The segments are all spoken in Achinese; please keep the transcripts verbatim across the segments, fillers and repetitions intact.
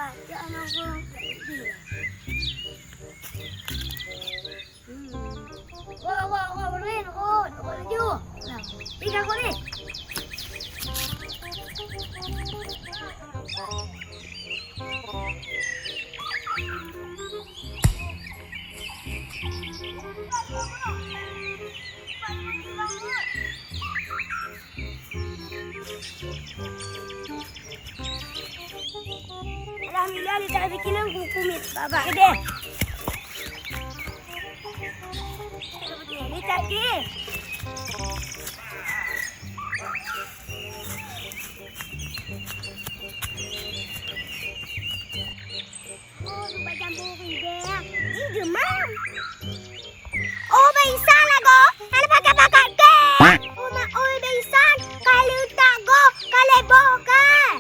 Wah, wah, wah, beureuin, rot, rot laju. Nah, tiga kali. Alhamdulillah, lé that bikin lam kuku mit babah gede. Lé that gede. Oh, lupa jambu ridek. Ih, geumam. Oh, Baisan lagoe, hana pakai-pakai kek. Oh, ma, oi, Baisan, ka leutak goe, ka lhèe boh kah?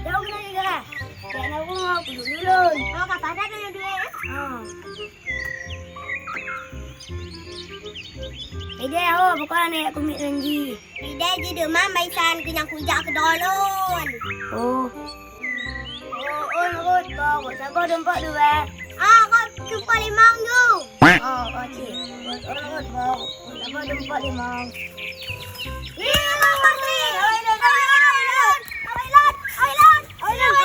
Jauh keunoe, Gara. Kek na rumoh, kudu ulôn. Oh, ka padat na duek, eh? Oh. Ide, oh, bukan aneuk kumiet lôn jih. Ridek jideuman Baisan keu nyang kujak keudroe lôn. Oh. Oh, oh, Ruth, boh, boh saboh dumpok dua. Ah, kok dumpok limong ju. Oh, oh, cik. Oh, Ruth, boh, boh saboh dumpok limong. Ih, Bang Putri. Oi, Ruth, oi, Ruth, oi, Ruth, oi, Ruth.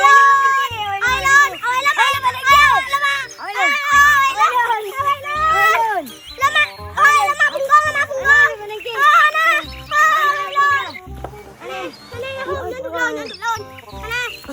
Lemak. Oi, lemak punggong, lemak punggong. Ah, nah. Ah, nah. Nah, nah, nah, nah, nah,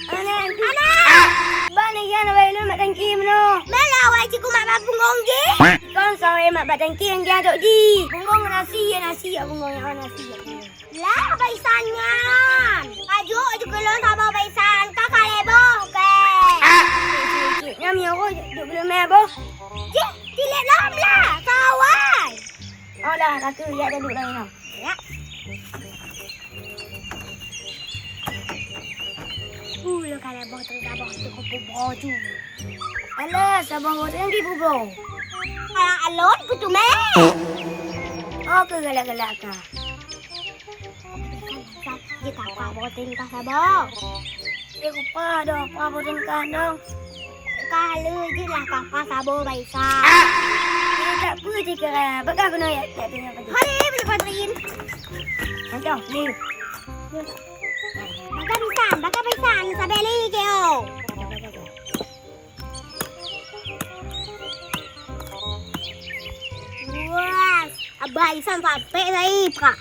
nah. Nah, nah. Bah, ni kan awak ilôn mak tangki meunoe. Bela awak cikgu mak bak punggong jih. Kon sawe mak bak tangki nyang jadok jih. Punggong nasi, ya nasi, ya punggong, ya nasi, ya punggong. Lah, Baisan nyan. Ajuk, ajuk keulôn saboh Baisan, ka kalhèe boh kek. Cik, cik, cik. Nyan meunyoe duek, duek keulôn mè boh. Cik, tilet lom lah, kawai. Oh lah, kaki, ya, duek lom inoe. Ya. Uh, lôn kalhèe boh teuh saboh teuh kupu boh ju. Alah, saboh boh teuh nyang dipuboh. Alah, alôn peutumé. Oh, keu galak-galak ka. Jikapa boh teuh ka saboh. Eh, kupa dong, kupa boh teuh ka dong. Ka lheueh jih lah kaka saboh Baisan. Eh, tak peue jih kira. Bagaih keunoe ya, tak tanya apa tu. Hari, banyak Patrin. Macam ni. Bagaih Baisan, bagaih Baisan, sabe lé keo. Wah, abah Isan sampai saya buka.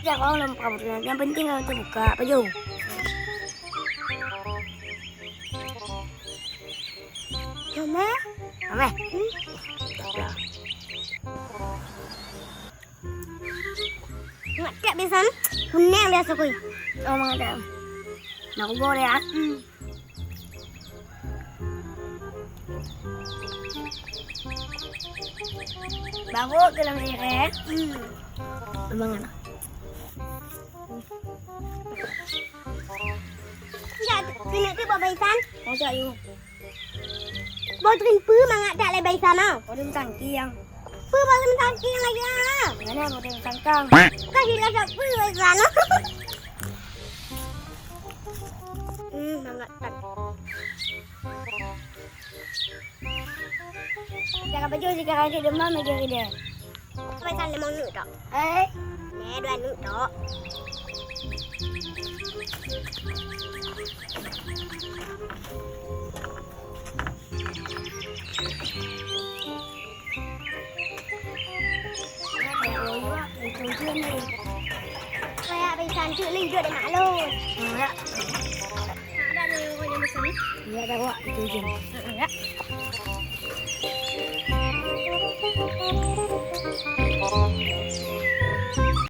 Ya, kau lom buka. Yang penting kau terbuka, apa jom? Mama? Mama? Hmm? Mangat that biasa, kuneng biasa kui. Oh, mangat that. Nak kuboh dia, ah? Hmm. Baru ke dalam air, eh? Hmm. Mangat. Enggak, kena tu buat barisan. Macam you. Boh teurimpu mangat that lé Baisan, ah. Boh teurimpu tangkiang. Peue boh teurimpu tangkiang lagi, ah? Mana boh teurimpu tangkang? Kan hilang tak peue Baisan, ah. Hmm, mangat that. Jangan baju sekarang cik demam lagi dia. Sampai sana limong neuk tok. Eh? Nè, dua neuk tok. Kayak bagi cantik ni, jom dia nak lon. Ya. Ada ni, yang besar ni. Ya, dah buat itu je. Ya.